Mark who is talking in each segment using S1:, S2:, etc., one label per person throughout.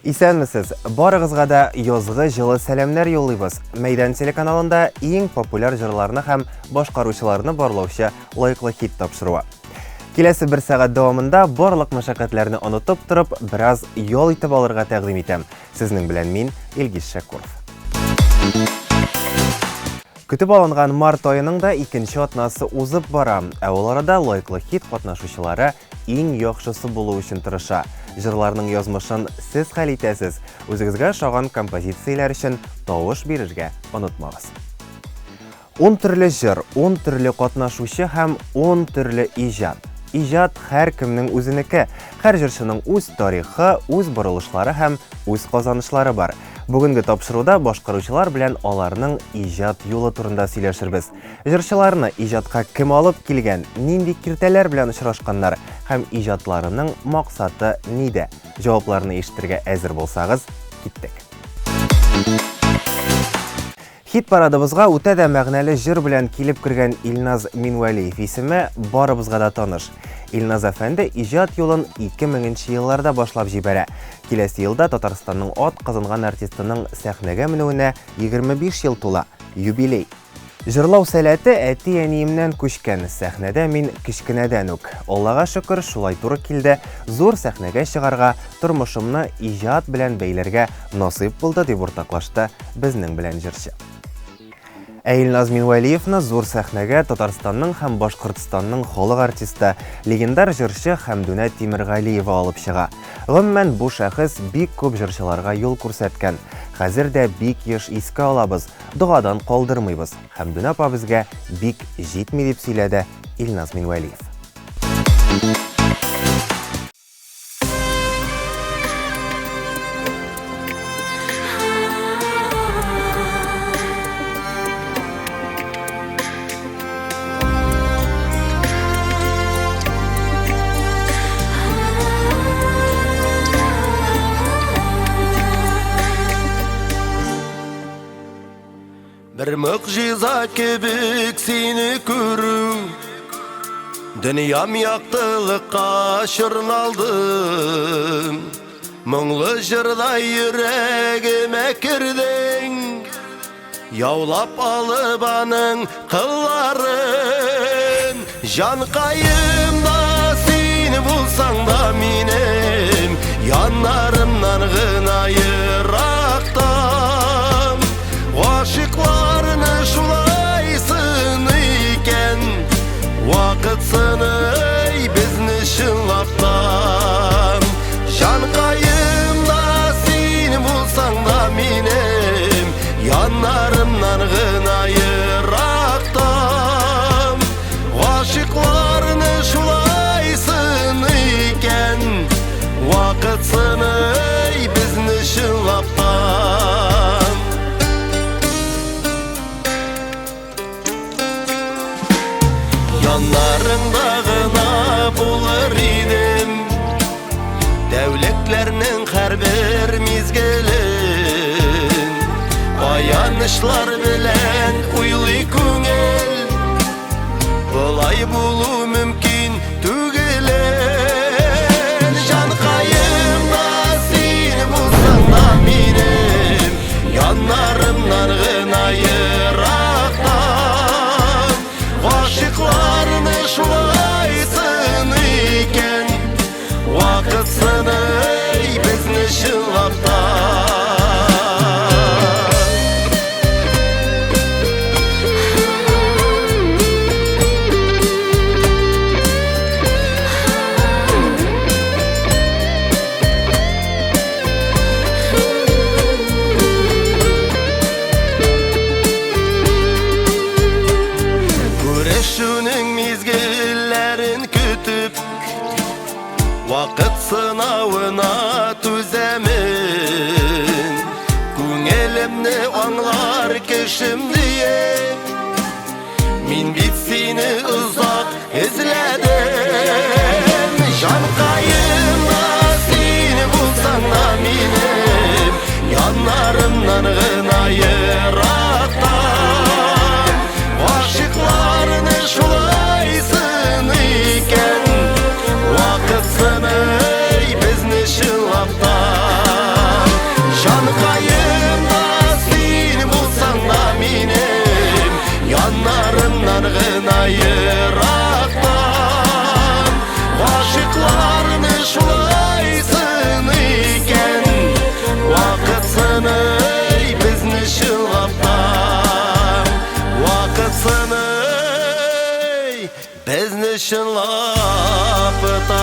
S1: Исәнмесез! Барыгызга да язгы җылы сәламнәр юллыйбыз. Мәйдан телеканалында иң популяр җырларны һәм башкаручыларны барлаучы лаеклы хит тапшыруы. Киләсе бер сәгать дәвамында барлык мәшәкатьләрне онытып торып, бераз ял итеп алырга тәкъдим итәм. Сезнең белән мин, Илгиз Шәкуров. Көтеп алынган март аеның да икенче атнасы узып бара, ә ул арада лайклы хит катнашучылары иң яхшысы булу өчен тырыша. Җырларның язмышын сез хәл итәсез. Үзегезгә ошаган композицияләр өчен тавыш бирергә онытмагыз. Ун төрле җыр, ун төрле катнашучы һәм ун төрле иҗат. Иҗат һәркемнең үзенеке. Һәр җырчының үз тарихы, үз борылышлары һәм үз казанышлары бар. Бүгенге тапшыруда башкаручылар белән аларның иҗат юлы турында сөйләшербез. Җырчыларны иҗатка кем алып килгән, нинди киртәләр белән очрашканнар һәм иҗатларының максаты нидә? Җавапларны ишетергә әзер булсагыз, киттек. Хит-парадыбызга үтә дә мәгънәле җыр белән килеп кергән Илназ Минвәлиев исеме барыбызга да таныш. Илназ әфәнде иҗат юлын 2000 нче елларда башлап җибәрә. Киләсе елда Татарстанның ат казанган артистының сәхнәгә менүенә 25 ел тула, юбилей. Җырлау сәләте әти-әниемнән күчкән. Сәхнәдә мин кечкенәдән үк. Аллага шөкер, шулай туры килде, зур сәхнәгә чыгарга, тормышымны иҗат белән бәйләргә насыйп булды, дип уртаклашты безнең белән җырчы. Ә Илназ Минвәлиевны зур сәхнәгә Татарстанның һәм Башкортстанның халык артисты, легендар җырчы Хәмдүнә Тимергалиева алып чыга. Гомумән, бу шәхес бик күп җырчыларга юл күрсәткән. Хәзер дә бик еш искә алабыз, догадан калдырмыйбыз. Хәмдүнә апа безгә бик җитми, дип сөйләде Илназ Минвәлиев.
S2: Бер могҗиза кебек сине күрү Дөньям яктылыкка чорналды Моңлы җырдай йөрәгемә кердең Яулап алып аның кылларын Җанкаем да син булсаң да минем Яннарымнан гына ерактан Гашыйкларны шулай сыный икән Вакыт сыный безне чынлаптан Җанкаем да син булсаң да минем Яннарымнан гына ерактан Гашыйкларны шулай сыный икән Вакыт сыный безне чынлаптан Яннарыңда гына булыр идем Тәүлекләрнең һәрбер мизгелен Аянычлар белән уйлый күңел Болай булу мөмкин түгелен Җанкаем да син булсаң да минем Яннарымнан гына ерактан Гашыйкларны шулай сыный икән Вакыт сыный безне чынлап та. Күрешүнең мизгелләрен көтеп, Вакыт сынавына түзәмен. Күңелемне аңлар кешем диеп, Мин бит сине озак эзләдем. Җанкаем да син булсаң да минем, Яннарымнан гына ерактан. Гашыйкларны шулай сыный икән, Вакыт сыный безне чынлап та. Чынлап та.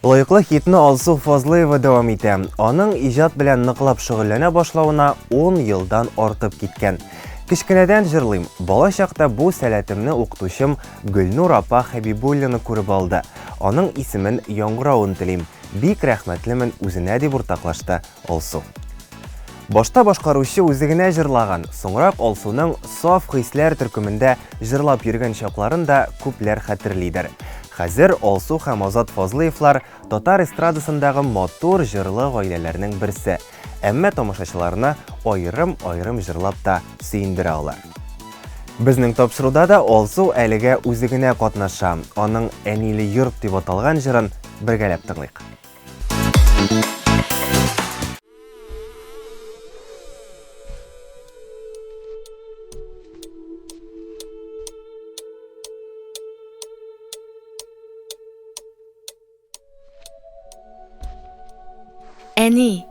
S1: Лаеклы хитны Алсу Фазлыева дәвам итә. Аның иҗат белән ныклап шөгыльләнә башлавына 10 елдан артып киткән. Кечкенәдән җырлыйм. Бала чакта бу сәләтемне укытучым Гөлнур апа Хәбибуллина күреп алды. Аның исемен яңгыравын телим. Бик рәхмәтлемен үзенә, дип уртаклашты Алсу. Башта башкаручы үзе генә җырлаган, соңрак Алсуның Саф хисләр төркемендә җырлап йөргән чакларын да күпләр хәтерлидер. Хәзер Алсу һәм Азат Фазлыевлар татар эстрадасындагы матур җырлы гаиләләрнең берсе. Әмма тамашачыларны аерым-аерым җырлап та сөендерә алар. Безнең тапшыруда да Алсу әлегә үзе генә катнаша. Аның Әниле йорт дип аталган җырын бергәләп тыңлыйк.
S3: Әни,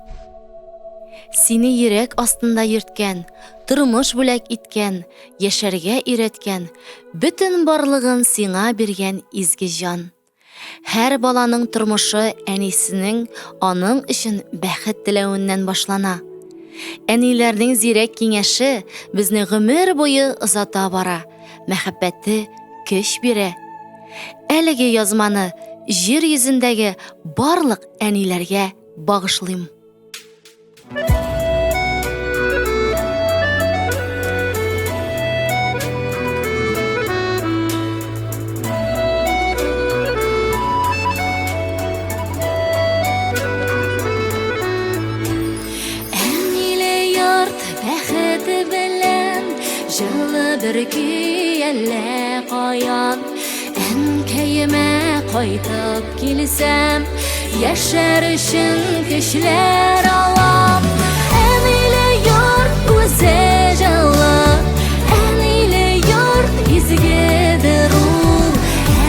S3: сине йөрәк астында йөрткән, тормыш бүләк иткән, яшәргә өйрәткән, бөтен барлыгын сиңа биргән изге җан. Һәр баланың тормышы әнисенең аның өчен бәхет теләвеннән башлана. Әниләрнең зирәк киңәше безне гомер буе озата бара, мәхәббәте көч бирә. Әлеге язманы җир йөзендәге барлык әниләргә багышлыйм. Әниле йорт бәхете белән җылы бер көй әллә каян Әнкәемә кайтып килсәм, яшәр өчен көчләр алам. Әниле йорт үзе җылы, әниле йорт изгедер ул.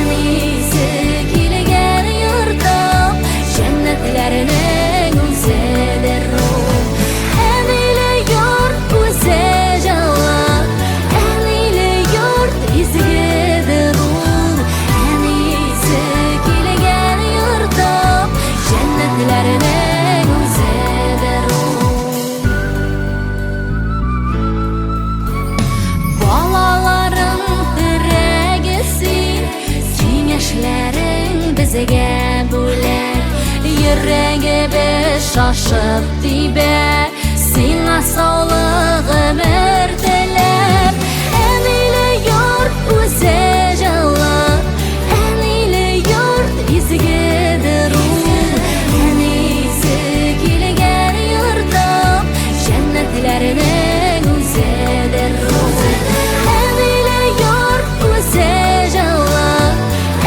S3: Әнисе килгән йортым, җәннәтләрнең үзедер ул. Әниле йорт үзе җылы, әниле йорт изгедер ул. Әнисе килгән йортым, җәннәтләрнең үзедер ул. Балаларың терәге син, киңәшләрең безгә бүләк. Йөрәгебез шашып тибә, сиңа саулык гомер теләп. Әниле йорт үзе җылы, әниле йорт изгедер ул. Әнисе килгән йортым, җәннәтләрнең үзедер ул. Әниле йорт үзе җылы,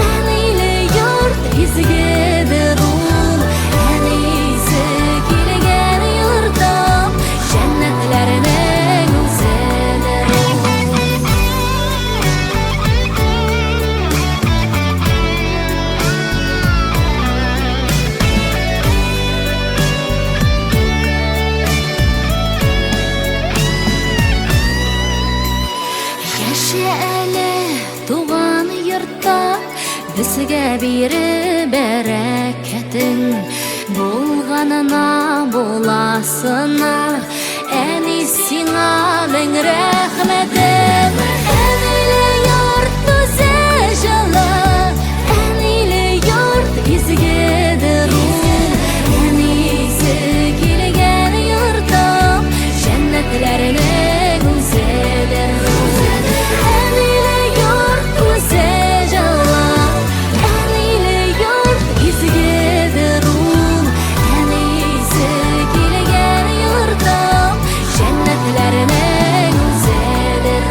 S3: әниле йорт изгедер ул. Әнисе килгән йортым, җәннәтләрнең үзедер ул. Яшә әле туган йортта, безгә биреп бәрәкәтең. Булганына, буласына, әни сиңа мең рәхмәтем. Әниле йорт үзе җылы, әниле йорт изгедер ул. Әнисе килгән йортым, җәннәтләрнең үзедер ул. Әниле йорт үзе җылы, әниле йорт изгедер ул. Әнисе килгән йортым, җәннәтләрнең үзедер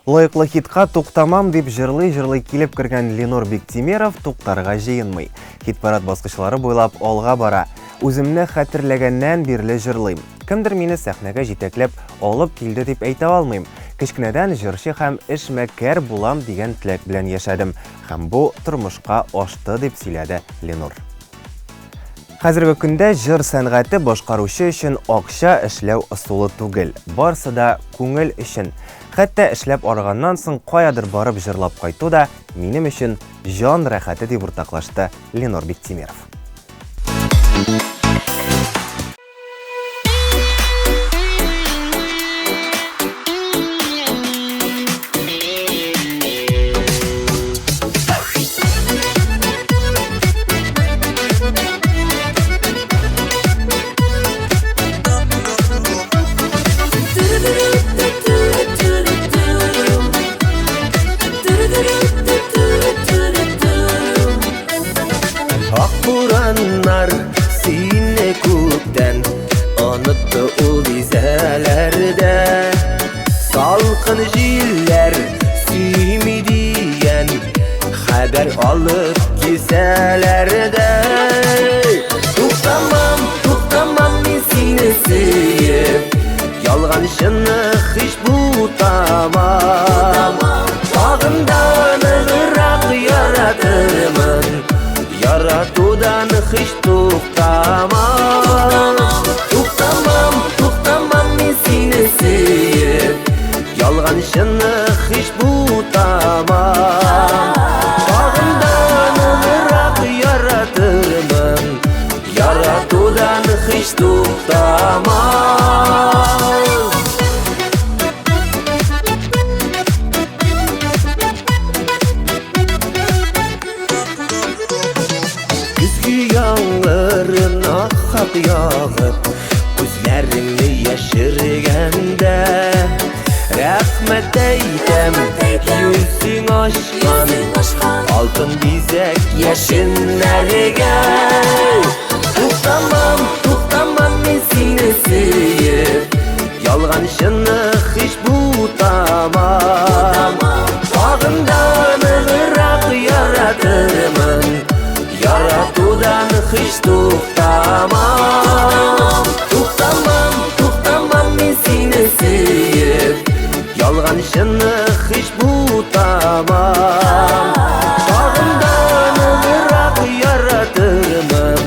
S1: Лаеклы хитка туктамам дип җырлый-җырлый килеп кергән Ленур Биктимеров туктарга җыенмый. Хит-парад баскычлары буйлап алга бара. Үземне хәтерләгәннән бирле җырлыйм. Кемдер мине сәхнәгә җитәкләп алып килде дип әйтә алмыйм. Кечкенәдән җырчы һәм эшмәкәр булам дигән теләк белән яшәдем. Һәм бу тормышка ашты, дип сөйләде Ленур. Хәзерге көндә җыр сәнгате башкаручы өчен акча эшләү ысулы түгел. Барсы да күңел өчен. Хәтта эшләп арыганнан соң каядыр барып җырлап кайту да минем өчен җан рәхәте, дип уртаклашты Ленур Биктимеров.
S2: Ак бураннар сине күптән онытты ул бизәләрдә. Салкын җилләр сөйми дигән хәбәр алып килсәләр дә. Туктамам, туктамам мин сине сөеп, ялганчыны һич бутамам. Тагын да ныграк яратырмын, яратудан һич туктамам. Туктамам, туктамам мин сине сөеп, ялганчыны һич бутамам. Тагын да ныграк яратырмын, яратудан һич туктамам. Көзге яңгыр нахак ягып, күзләреңне яшергәндә, рәхмәт әйтәм, йөзең ачкан алтын бизәк яшеннәргә. Туктамам, туктамам мин сине сөеп, ялганчыны һич бутамам. Тагын да ныграк яратырмын, яратудан һич туктамам. Туктамам, туктамам мин сине сөеп, ялганчыны һич бутамам. Тагын да ныграк яратырмын,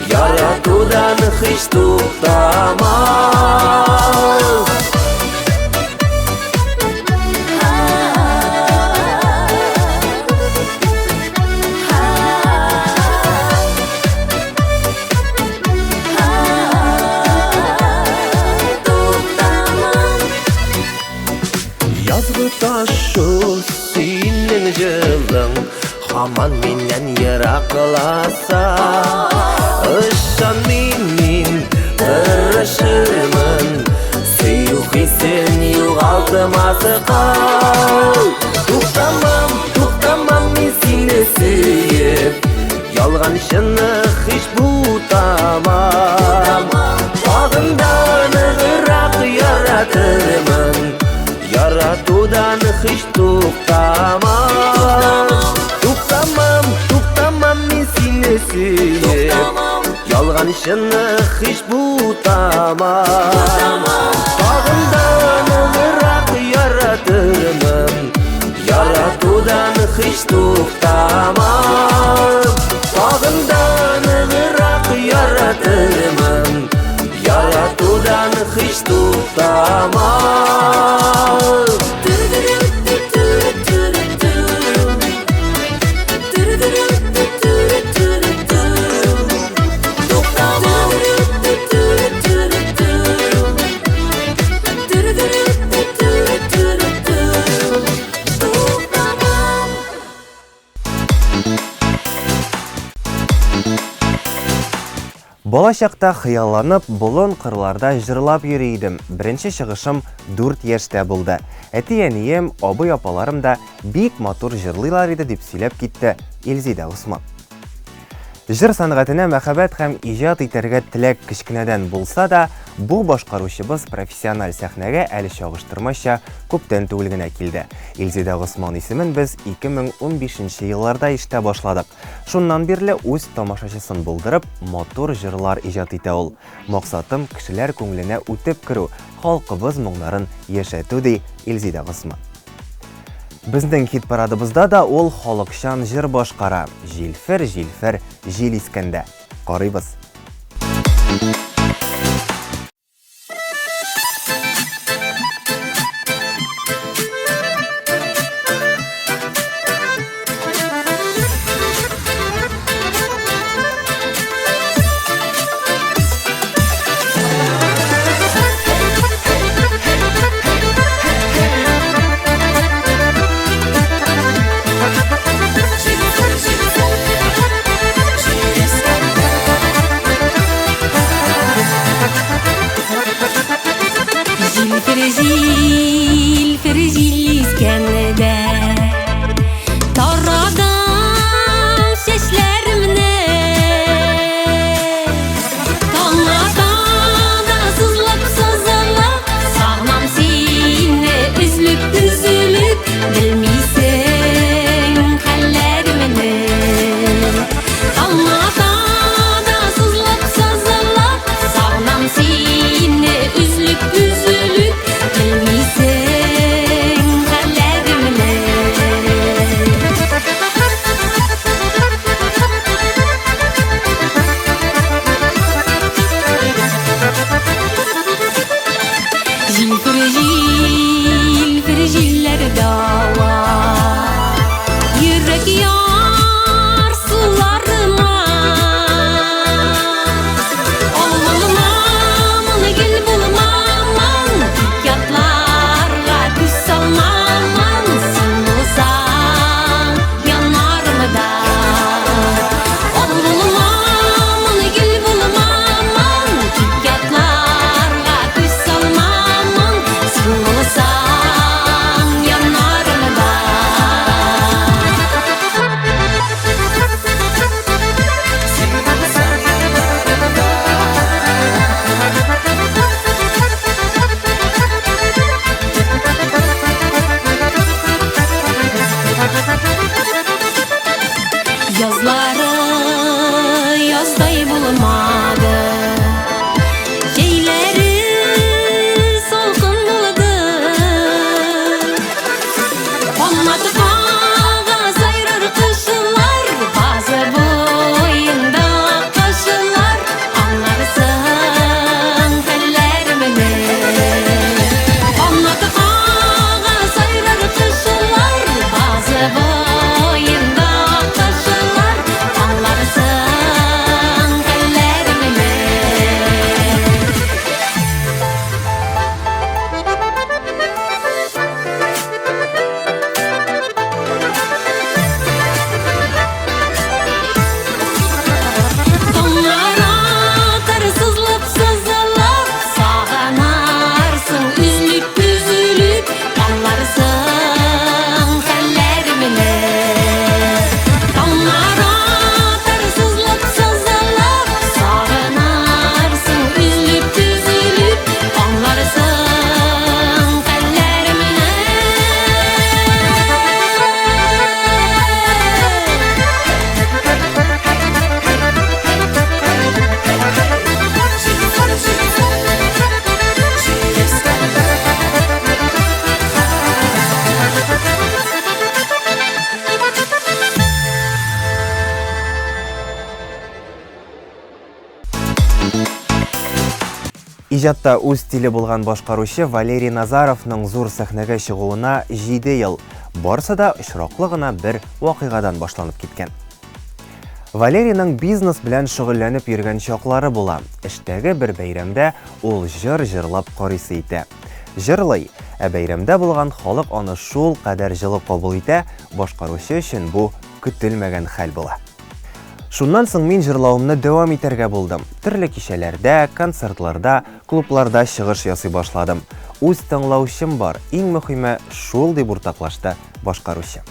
S2: яратудан һич туктамам. Язгы ташу синең җылың һаман миннән еракласа, ышан мин тырышырмын сөю хисен югалтмаска. Туктамам, туктамам мин сине сөеп, ялганчыны һич бутамам. Тагын да ныграк яратырмын, яратудан һич туктамам. Туктамам, туктамам мин сине сөеп, ялганчыны һич бутамам. Тагын да ныграк яратырмын, яратудан һич туктамам. Тагын да ныграк яратырмын, яратудан һич туктамам.
S1: Бала чакта хыялланып, болын кырларда җырлап йөри идем. Беренче чыгышым 4 яшьтә булды. Әти-әнием, абый-апаларым да бик матур җырлыйлар иде, дип сөйләп китте Илзидә Усман. Җыр сәнгатенә мәхәббәт һәм иҗат итәргә теләк кечкенәдән булса да, бу башкаручыбыз профессиональ сәхнәгә әле чагыштырмача күптән түгел генә килде. Илзидә Госман исемен без 2015 нче елларда ишетә башладык. Шуннан бирле үз тамашачысын булдырып, матур җырлар иҗат итә ул. Максатым, кешеләр күңеленә үтеп керү, халкыбыз моңнарын яшәтү, ди Илзидә Госман. Безнең хит-парадыбызда да ул халыкчан җыр башкара. Җилфер, җилфер, җил искәндә. Карыйбыз.
S3: Җилфер, җилфер, җил искәндә Тарадым чәчләремне Таң ата да сызлап сызыла Сагынам сине өзлеп өзелеп Белмисең хәлләремне Таң ата да сызлап сызыла Сагынам сине өзлеп өзелеп Белмисең хәлләремне Җилфер, җилфер, җилләр дава Йөрәк ярсуларыма Ал булмамын, гөл булмамын Ятларга күз салмамын Син булсаң яннарымда Ал булмамын, гөл булмамын Ятларга күз салмамын Син булсаң яннарымда. Язлары яздай булмады, Җәйләре салкын булды. Канат кага сайрар кошлар, Базы буенда кошлар, Аңларсың хәлләремне. Канат кага сайрар кошлар, Базы буенда кошлар, Аңларсың хәлләремне. Таңнар атар сызылып сызылып, Сагынарсың өзелеп өзелеп, Аңларсың хәлләремне. Таңнар атар сызылып сызылып, Сагынарсың өзелеп өзелеп, Аңларсың хәлләремне.
S1: Иҗатта үз стиле булган башкаручы Валерий Назаровның зур сәхнәгә чыгуына 7 ел. Барсы да очраклы гына бер вакыйгадан башланып киткән. Валерийның бизнес белән шөгыльләнеп йөргән чаклары була. Эштәге бер бәйрәмдә ул җыр җырлап карыйсы итә. Җырлый, ә бәйрәмдә булган халык аны шул кадәр җылы кабул итә, башкаручы өчен бу көтелмәгән хәл була. Шуннан соң мин җырлавымны дәвам итәргә булдым. Төрле кичәләрдә, концертларда, клубларда чыгыш ясый башладым. Үз тыңлаучым бар, иң мөхиме шул, дип уртаклашты башкаручы.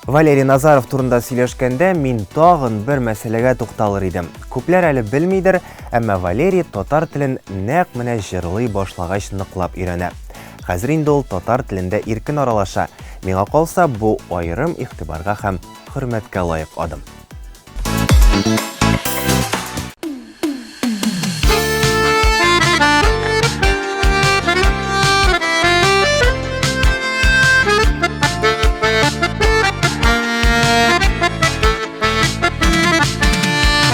S1: Валерий Назаров турында сөйләшкәндә мин тагын бер мәсьәләгә тукталыр идем. Күпләр әле белмидер, әмма Валерий татар телен нәкъ менә җырлый башлагач ныклап өйрәнә. Хәзер инде ул татар телендә иркен аралаша. Миңа калса, бу аерым игътибарга һәм хөрмәткә лаек адым.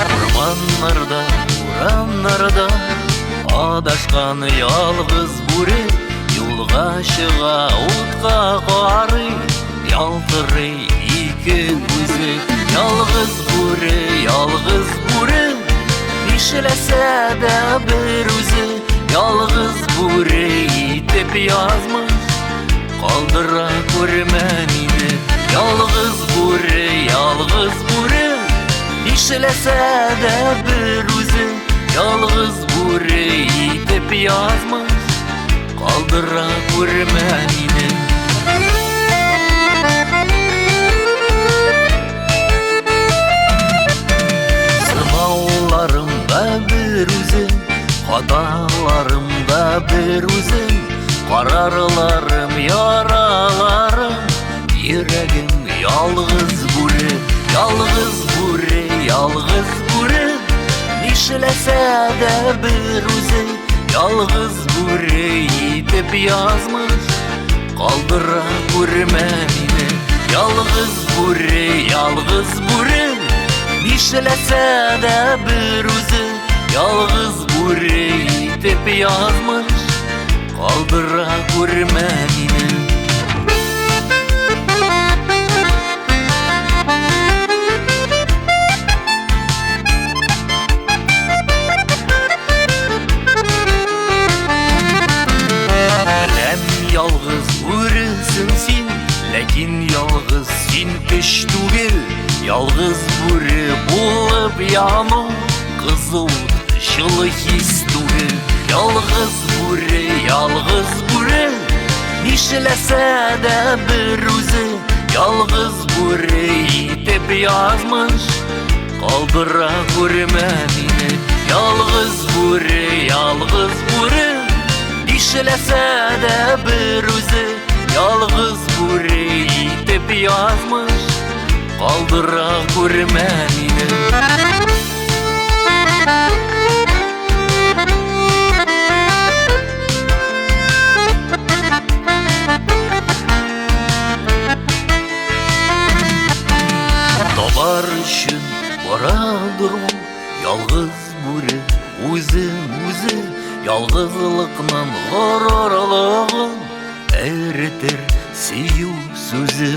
S2: Урманнарда, урамнарда адашкан ялгыз бүре юлга чыга, утка карый, ялтырый ике күзе. Ялгыз бүре, ялгыз бүре, нишләсә дә бер үзе, ялгыз бүре итеп язмыш калдыра күрмә мине. Ялгыз бүре, ялгыз бүре, нишләсә дә бер үзе, ялгыз бүре итеп язмыш калдыра күрмә мине. Сынауларым да бер үзе, хаталарым да бер үзем, карарларым, яраларым, йөрәгем ялгыз бүре, ялгыз бүре, ялгыз бүре, нишләсә дә бер үзе, ялгыз бүре итеп язмыш калдыра күрмә мине. Ялгыз бүре, ялгыз бүре, нишләсә дә бер үзе, ялгыз бүре итеп язмыш калдыра күрмә мине. Беләм, ялгыз бүресең син, ләкин ялгыз син көч түгел, ялгыз бүре булып яну кызыл ут, җылы хис түгел. Ялгыз бүре, ялгыз бүре, нишләсә дә бер үзе, ялгыз бүре итеп язмыш калдыра күрмә мине. Ялгыз бүре, ялгыз бүре, нишләсә дә бер үзе, ялгыз бүре итеп язмыш калдыра күрмә мине. Табар өчен барадыр ул ялгыз бүре үзен үзе, ялгызлыкның горурлыгын эретер сөю сүзе.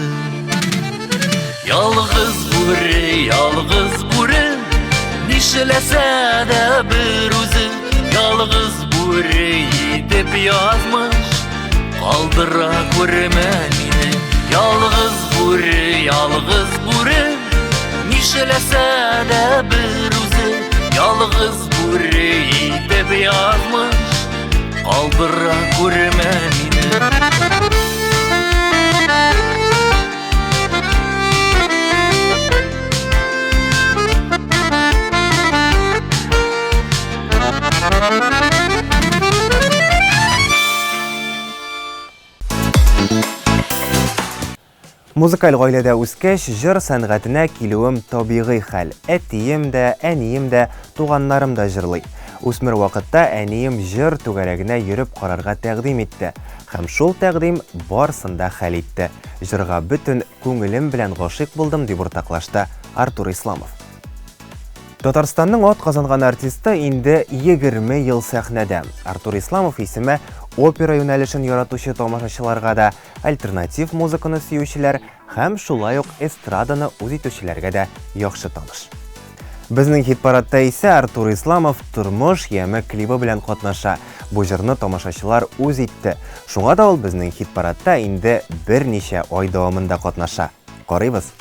S2: Ялгыз бүре, ялгыз бүре, нишләсә дә бер үзе, ялгыз бүре итеп язмыш калдыра күрмә мине. Ялгыз бүре, ялгыз бүре, нишләсә дә бер үзе, ялгыз бүре итеп язмыш калдыра күрмә мине.
S1: Музыкаль гаиләдә үскәч, җыр сәнгатенә килүем табигый хәл. Әтием дә, әнием дә, туганнарым да җырлый. Үсмер вакытта әнием җыр түгәрәгенә йөреп карарга тәкъдим итте. Һәм шул тәкъдим барысын да хәл итте. Җырга бөтен күңелем белән гашыйк булдым, дип уртаклашты Артур Исламов. Татарстанның атказанган артисты инде 20 ел сәхнәдә. Артур Исламов исеме опера юнәлешен яратучы тамашачыларга да, альтернатив музыканы сөючеләр һәм шулай ук эстраданы үз итүчеләргә дә яхшы таныш. Безнең хит-парадта исә Артур Исламов Тормыш яме клибы белән катнаша. Бу җырны тамашачылар үз итте. Шуңа да ул безнең хит-парадта инде берничә ай дәвамында катнаша. Карыйбыз.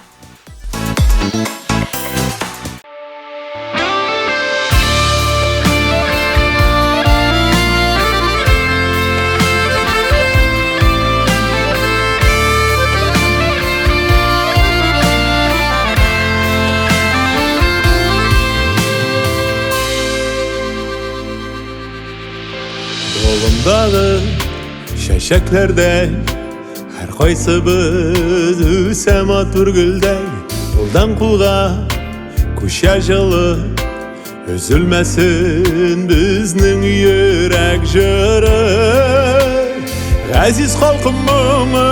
S4: Чәчәкләрдәй Һәркайсыбыз үсә матур гөлдәй Кулдан кулга күчә җылы Өзелмәсен безнең йөрәк җыры Газиз халкым моңы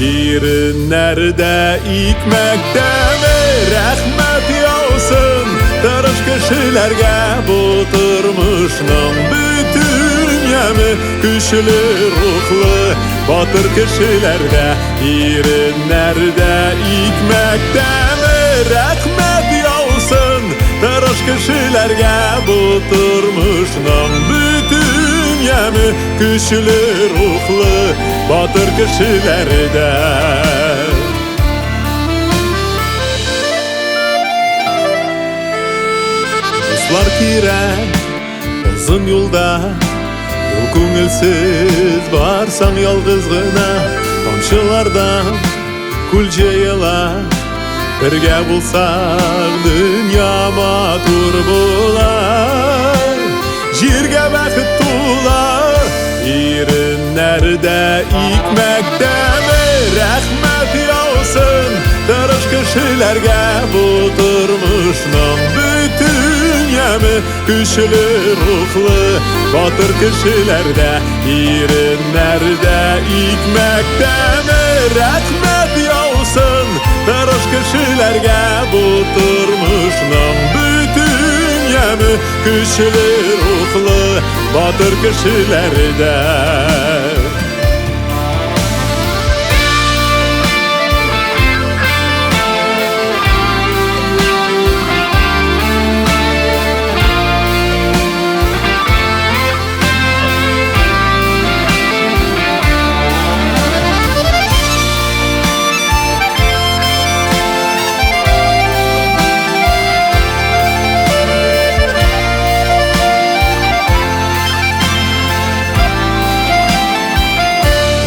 S4: Иреннәрдә икмәк тәме Рәхмәт яусын тырыш кешеләргә Бу тормышның бөтен яме Көчле рухлы батыр кешеләрдә Иреннәрдә икмәк тәме Рәхмәт яусын тырыш кешеләргә Бу тормышның бөтен яме Көчле рухлы батыр кешеләрдә. Дуслар кирәк озын юлда, юл күңелсез, барсаң ялгыз гына, тамчылардан күл җыела. Бергә булсак, дөнья матур була. Җиргә бәхет тула. Иреннәрдә икмәк тәме, рәхмәт яусын тырыш кешеләргә бу тормышның бөтен яме көчле рухлы батыр кешеләрдә иреннәрдә икмәк тәме рәхмәт яусын тырыш кешеләргә бу тормышның бөтен яме көчле рухлы батыр кешеләрдә.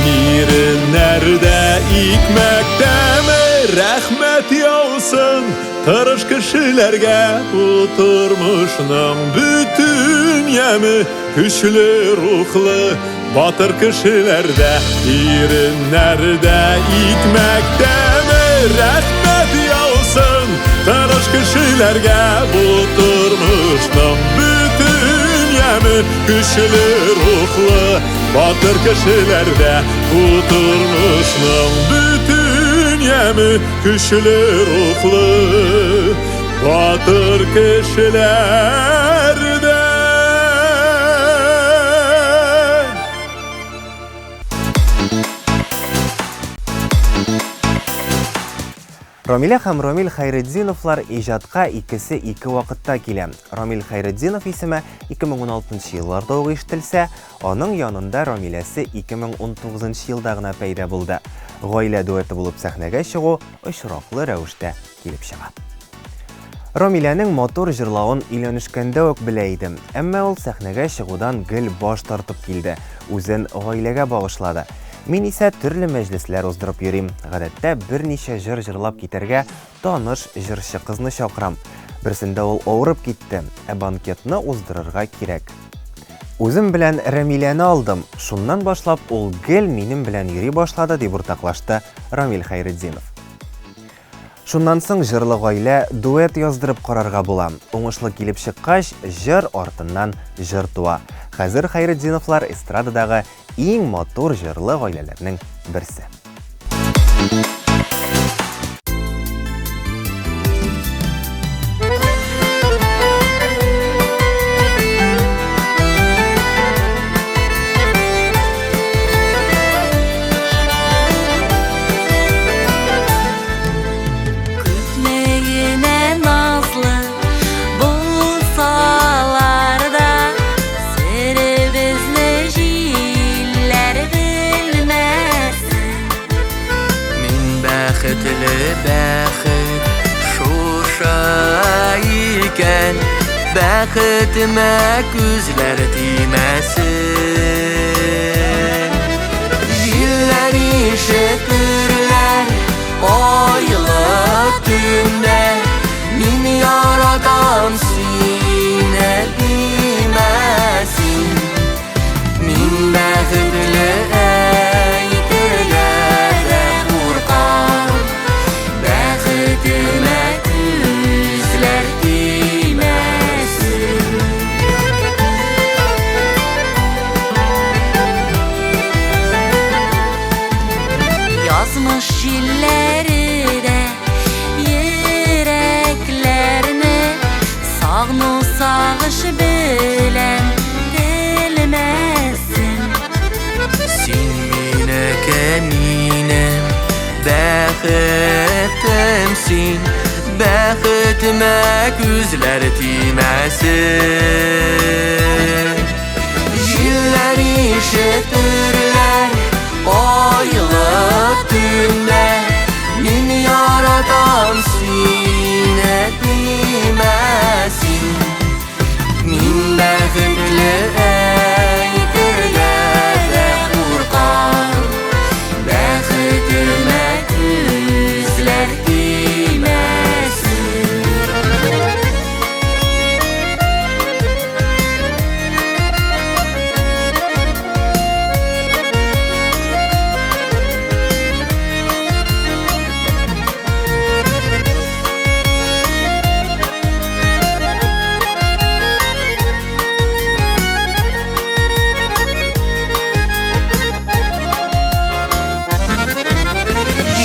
S4: Иреннәрдә икмәк тәме, рәхмәт яусын тырыш кешеләргә бу тормышның бөтен яме көчле рухлы батыр кешеләрдә иреннәрдә икмәк тәме рәхмәт яусын тырыш кешеләргә бу тормышның бөтен яме көчле рухлы батыр кешеләрдә бу тормышның бөтен яме көчле рухлы батыр кешеләрдә.
S1: Рамилә һәм Рамил Хәйретдиновлар иҗатка икесе ике вакытта килә. Рамил Хәйретдинов исеме 2016 елларда ук ишетелсә, аның янында Рамиләсе 2019 елда гына пәйда булды. Гаилә дуэты булып сәхнәгә чыгу очраклы рәвештә килеп чыга. Рамиләнең матур җырлавын өйләнешкәндә үк белә идем. Әмма ул сәхнәгә чыгудан гел баш тартып килде, үзен гаиләгә багышлады. Мин исә төрле мәҗлесләр уздырып йөрим. Гадәттә берничә җыр җырлап китәргә таныш җырчы кызны чакырам. Берсендә ул авырып китте, ә банкетны уздырырга кирәк. Үзем белән Рәмиләне алдым. Шуннан башлап ул гел минем белән йөри башлады, дип уртаклашты Рамил Хәйретдинов. Шуннан соң җырлы гаилә дуэт яздырып карарга була. Уңышлы килеп чыккач, җыр артыннан җыр туа. Хәзер Хәйретдиновлар эстрададагы иң матур җырлы гаиләләрнең берсе.
S3: Күпме генә назлы булсалар да, серебезне җилләр белмәсен.
S2: Мин бәхетле бәхет шушы икән, бәхетемә күзләр тимәсен. Җилләр ишетерләр айлы төндә, мин яратам сине димәсен. Мин бәхетле.
S3: Сагыш җилләре дә йөрәкләрне Сагыну сагыш белән телмәсен.
S2: Син минеке, минем бәхетем син, Бәхетемә күзләр тимәсен. Җилләр ишетерләр айлы төндә, Мин яратам сине димәсен. Мин бәхетле әйтергә дә куркам, Бәхетемә күзләр тимәсен.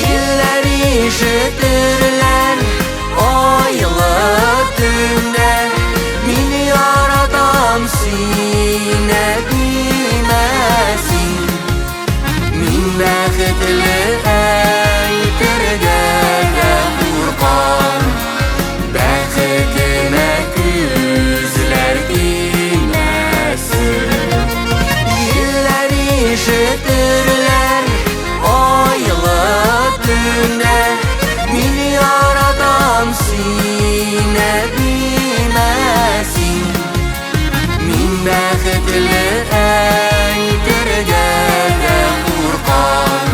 S2: Җилләр ишетерләр айлы төндә, Мин яратам сине димәсен. Мин бәхетле әйтергә дә куркам, Бәхетемә күзләр тимәсен. Җилләр ишетерләр айлы төндә, Мин яратам сине димәсен. Мин бәхетле әйтергә дә куркам,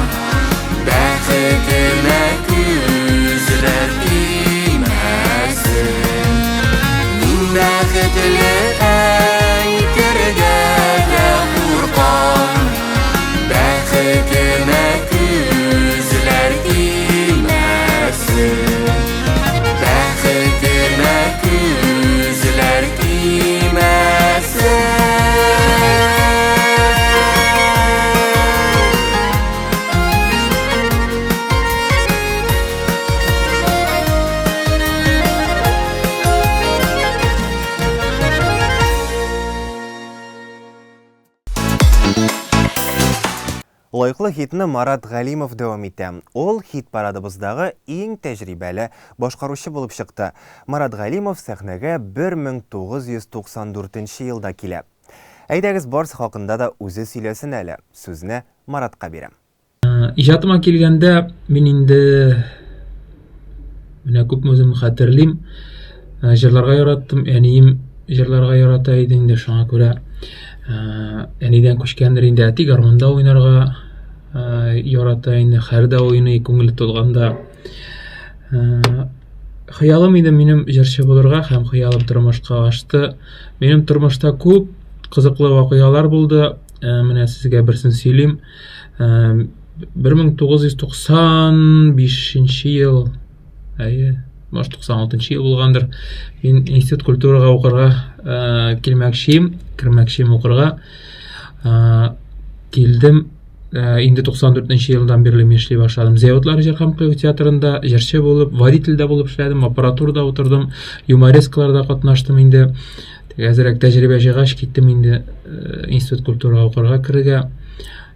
S2: Бәхетемә күзләр тимәсен. Мин бәхетле әйтергә дә куркам, Бәхетемә күзләр тимәсен. Бәхетемә күзләр тимәсен.
S1: Лайыклы хитны Марат Галимов дәвам итә. Ул хит парадыбыздагы иң тәҗрибәле башкаручы булып чыкты. Марат Галимов сәхнәгә 1994 елда килә. Әйдәгез, барсы хакында да үзе сөйләсен әле. Сүзне Маратка бирәм.
S5: Иҗатыма килгәндә, мин инде менә күпме үзем хәтерлим, җырларга яраттым. Әнием җырларга ярата иде инде, шуңа күрә әнидән күчкәндер инде. Әти гармунда уйнарга ярата инде, хәрдә уйный, күңеле тулганда. Хыялым иде минем җырчы булырга һәм хыялым тормышка ашты. Минем тормышта күп кызыклы вакыйгалар булды. Менә сезгә берсен сөйлим. 1995 ел, әйе, может 96 ел булгандыр. Мин институт культурага укырга килмәкчем, кермәкчем укырга. Килдем. Инде 94 елдан бирле мин эшли башладым. Зәвытлар җыр һәм кую театрында җырчы булып, водитель дә булып эшләдем, аппаратурада утырдым, юморескаларда катнаштым инде. Әзрәк тәҗрибә җыйгач, киттем инде институт культурага укырга керергә.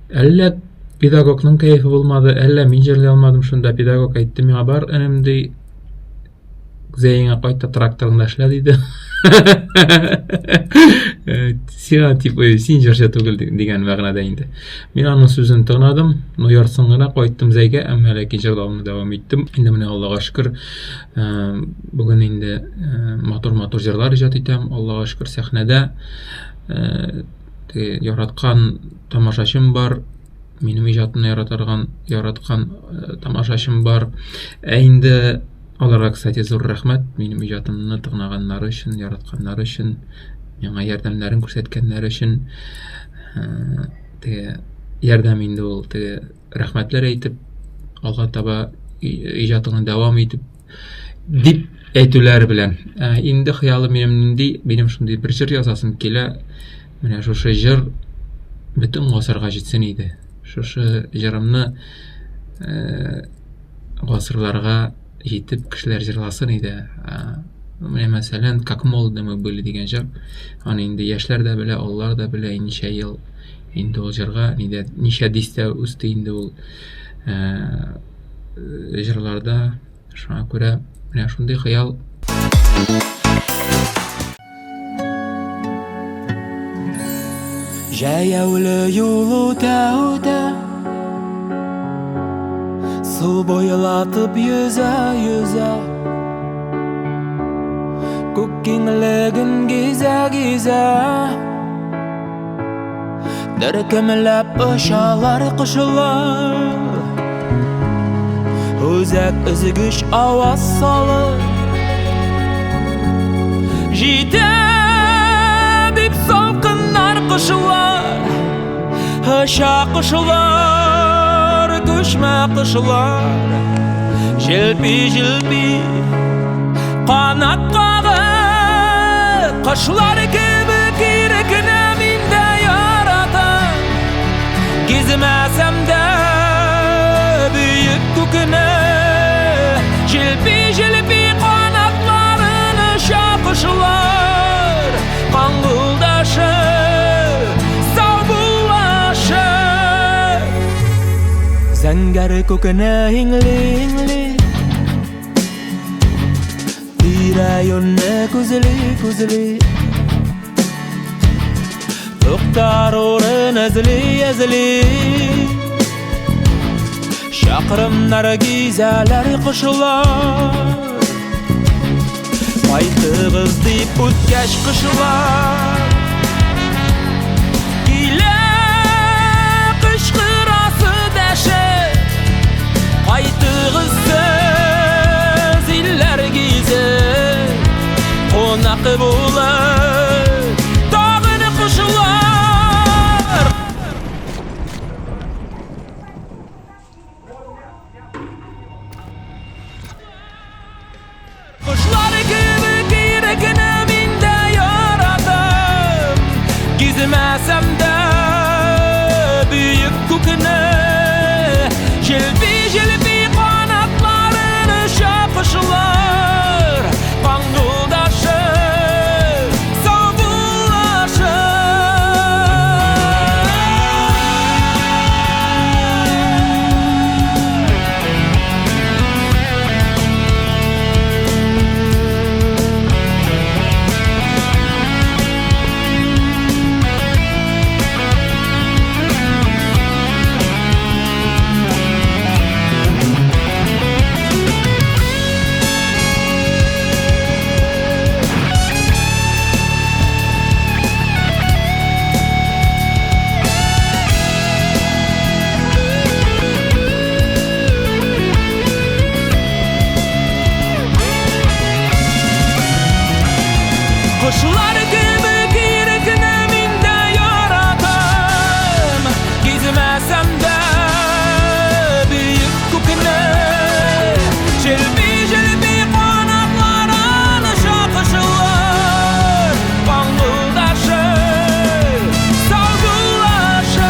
S5: Әллә педагогның кәефе булмады, әллә мин җырлый алмадым шунда. Педагог әйтте миңа, бар, энем, ди, Зәеңә кайт та тракторыңда эшлә, диде. Сиңа типа син җырчы түгел дигән мәгънәдә инде. Мин аның сүзен тыңладым, но яртысын гына кайттым Зәйгә, әмма ләкин җырлавымны дәвам иттем. Инде менә Аллага шөкер, бүген инде матур-матур җырлар иҗат итәм. Аллага шөкер, сәхнәдә яраткан тамашачым бар. Минем иҗатымны яратарган, яраткан тамашачым бар. Ә инде аларга, кстати, зур рәхмәт, минем иҗатымны тыңлаганнары өчен, яратканнары өчен, миңа ярдәмнәрен күрсәткәннәре өчен. Теге ярдәм инде ул, теге рәхмәтләр әйтеп, алга таба иҗатыңны дәвам итеп дип әйтүләре белән. Ә инде хыялым минем нинди? Минем шундый бер җыр язасым килә. Менә шушы җыр бөтен гасырга җитсен иде. Шушы җырымны гасырларга җитеп кешеләр җырласын иде. Менә мәсәлән, Как молоды мы были дигән җыр. Аны инде яшьләр дә белә, олылар да белә, ничә ел инде ул җырга, нидә ничә дистә үсте инде ул җырларда. Шуңа күрә менә шундый хыял.
S2: Җәяүле юл үтә үтә Су буйлатып йөзә йөзә Күк киңлеген гизә гизә Төркемләп очалар кошлар Үзәк өзгеч аваз салып Җитә дип салкыннар кошлар Оча кошлар, күчмә кошлар Җилпи-җилпи канат кагып Кошлар кебек ирекне мин дә яратам Гизмәсәм дә бөек күкне Җилпи-җилпи канатларын оча кошлар Каңгылдашып, саубуллашып Зәңгәр күкне иңли-иңли Тирә-юньне күзли-күзли Туктар урын эзли-эзли Чакрымнар гизәләр кошлар Кайтыгыз дип үткәч кышлар Килә кычкырасы дәшеп Кайтыгыз сез илләр гизеп Кунак булып тагын кошлар Кошлар кебек ирекне мин дә яратам Гизмәсәм дә бөек күкне Җилпи-җилпи канатларын оча кошлар Каңгылдашып, саубуллашып Кошлар кебек ирекне мин дә яратам Гизмәсәм дә бөек күкне Җилпи-җилпи канатларын оча кошлар Каңгылдашып, саубуллашып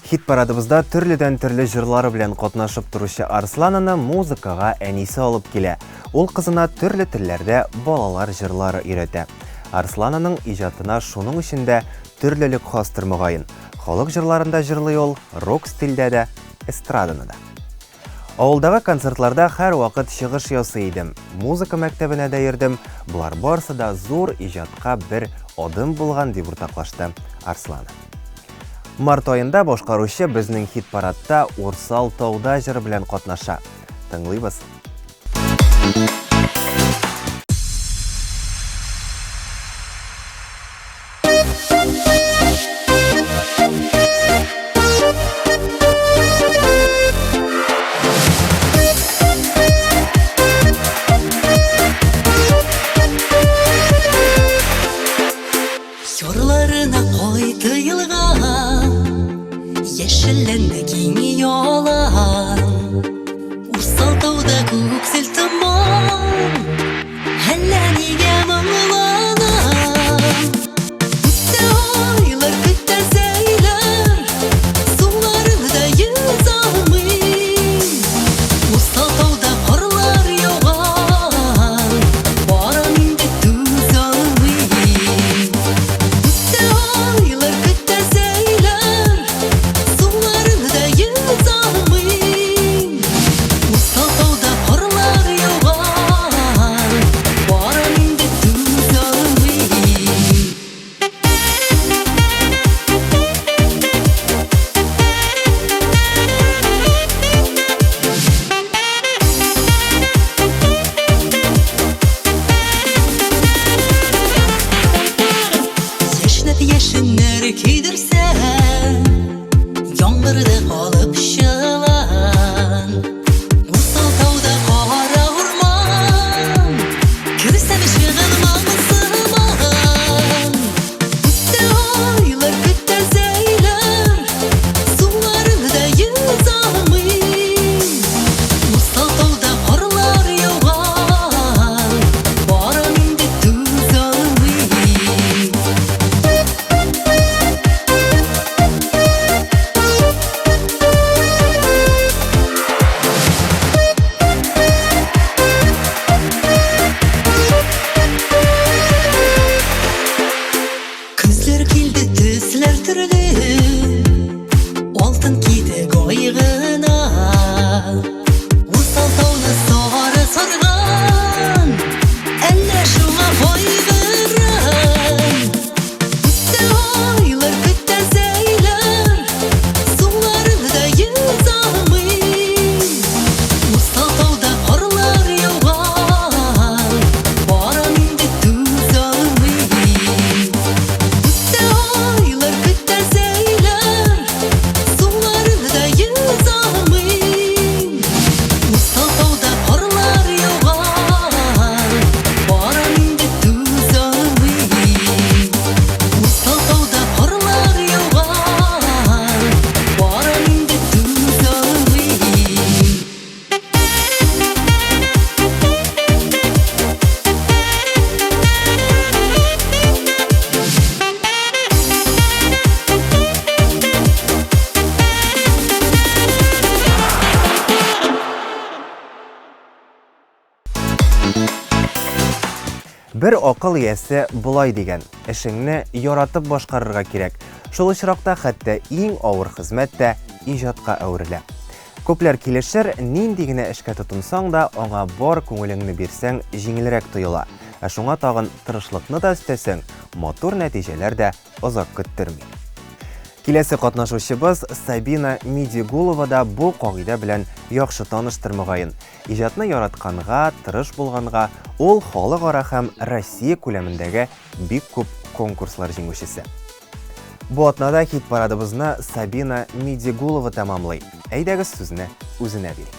S1: Хит парадыбызда төрледән төрле җырлары белән катнашып торучы Арслананы музыкага әнисе алып килә. Ул кызына төрле телләрдә балалар җырлары өйрәтә. Арслананың иҗатына шуның өчен дә төрлелек хастыр мөгаен. Халык җырларын да җырлый ул, рок стильдә дә, эстраданы да. Авылдагы концертларда һәрвакыт чыгыш ясый идем. Музыка мәктәбенә дә йөрдем. Болар барысы да зур иҗатка бер адым булган, дип уртаклашты Арслана. Март аенда башкаручы безнең хит-парадта Урсал тауда җыры белән катнаша. Тыңлыйбыз.
S3: Ярларына кайты елга. Яшелләнде киң ялан. Усал тауда күксел томан. Әллә нигә моңланам. Үтте айлар, көтә зәйләр, суларын да йөзә алмыйм. Усал тауда карлар яуган, барам инде түзә алмыйм. Үтте айлар, көтә зәйләр, суларын да йөзә алмыйм. Усал тауда карлар яуган, барам инде түзә алмыйм. Яшьнәп яшеннәр көйдерсә, яңгырда калып чылан. Усал тауда кара урман, керсәм чыгылмам сыман. Үтте айлар, көтә зәйләр, суларын да йөзә алмыйм. Усал тауда карлар яуган, барам инде түзә алмыйм. Көзләр килде, төсләр төрле, алтын киде гайгына. Усал тауны сары сарган, әллә шуңа кайгырам. Үтте айлар, көтә зәйләр, суларын да йөзә алмыйм. Усал тауда карлар яуган, барам инде түзә алмыйм. Үтте айлар, көтә зәйләр, суларын да йөзә алмыйм. Усал тауда карлар яуган, барам инде түзә алмыйм. Усал тауда карлар яуган, барам инде түзә алмыйм.
S1: Бер акыл иясе болай дигән: эшеңне яратып башкарырга кирәк. Шул очракта хәтта иң авыр хезмәт тә иҗатка әверелә. Күпләр килешер, нинди генә эшкә тотынсаң да, аңа бар күңелеңне бирсәң, җиңелрәк тоела. Ә шуңа тагын тырышлыкны да өстәсәң, матур нәтиҗәләр дә озак көттерми. Киләсе катнашучыбыз Сабина Мидигулова да бу кагыйдә белән яхшы таныштыр мөгаен. Иҗатны яратканга, тырыш булганга, ул халыкара һәм Россия күләмендәге бик күп конкурслар җиңүчесе. Бу атнада хит парадыбызны Сабина Мидигулова тәмамлый. Әйдәгез сүзне үзенә бирик.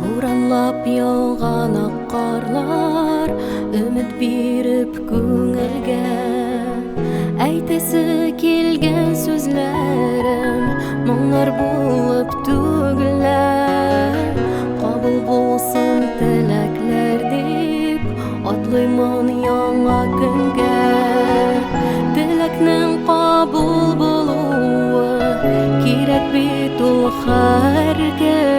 S3: Буранлап яуган ак карлар өмет биреп күңелгә. Әйтәсе килгән сүзләрем моңнар булып түгелә. Кабул булсын теләкләр дип атлыймын яңа көнгә. Теләкнең кабул булуы кирәк бит ул һәркемгә.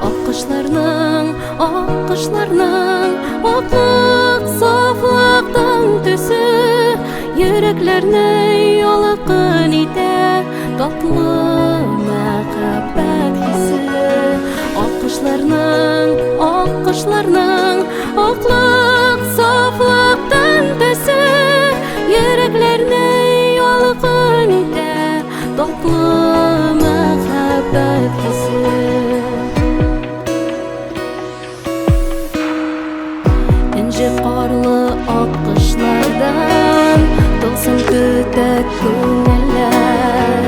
S3: Аккошларның, аккошларның аклык сафлыктан төсе йөрәкләрне ялкын итә татлы мәхәббәт хисе. Аккошларның, аккошларның аклык сафлыктан төсе йөрәкләрне ялкын итә татлы мәхәббәт хисе. Энҗе карлы аккошлардан тылсым күңелләр.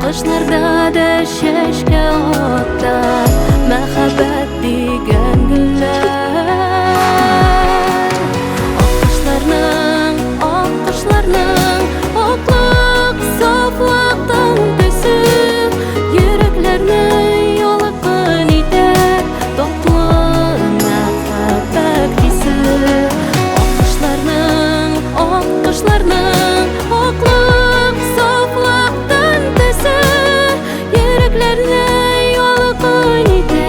S3: Кышларда да чәчкә ата мәхәббәт дигән гөлләр. Аккошларның, аккошларның аклык, сафлыктан төсе йөрәкләрне ялкын итә татлы мәхәббәт хисе. Аккошларның, аккошларның аклык, сафлыктан төсе йөрәкләрне ялкын итә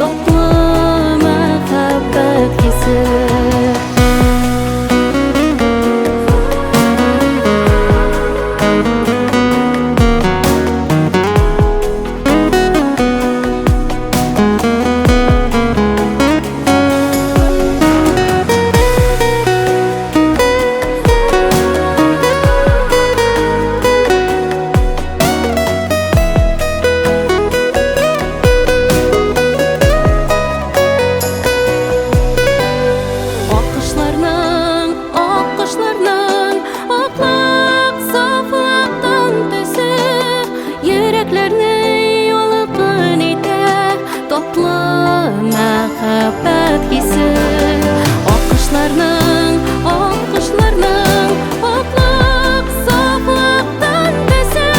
S3: татлы мәхәббәт хисе. Аккошларның, аккошларның аклык, сафлыктан төсе йөрәкләрне ялкын итә татлы мәхәббәт хисе. Аккошларның, аккошларның аклык, сафлыктан төсе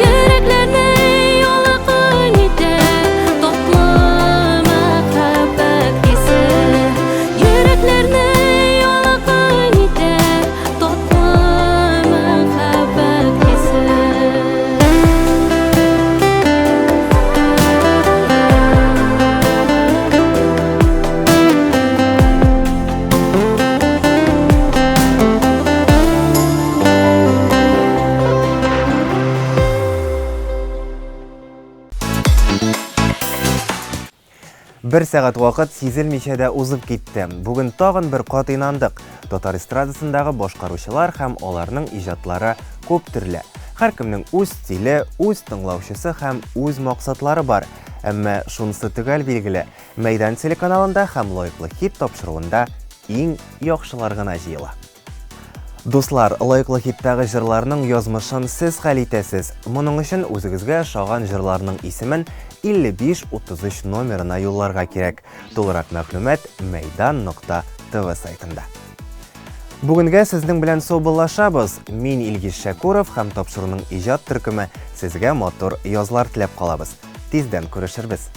S3: йөрәкләрне ялкын итә татлы мәхәббәт хисе. Йөрәкләрне ялкын итә татлы мәхәббәт хисе.
S1: Бер сәгать вакыт сизелмичә дә узып китте. Бүген тагын бер кат инандык. Татар эстрадасындагы башкаручылар һәм аларның иҗатлары күп төрле. Һәркемнең үз стиле, үз тыңлаучысы һәм үз максатлары бар. Әмма шунысы төгәл билгеле, Мәйдан телеканалында һәм Лаеклы хит тапшыруында иң яхшылар гына җыела. Дуслар, лаеклы хиттагы җырларның язмышын сез хәл итәсез. Моның өчен үзегезгә ошаган җырларның исемен 5533 номерына юлларга кирәк. Тулырак мәгълүмат мәйдан.тв сайтында. Бүгенгә сезнең белән саубуллашабыз. Мин Илгиз Шәкуров һәм тапшыруның иҗат төркеме сезгә матур язлар теләп калабыз. Тиздән күрешербез.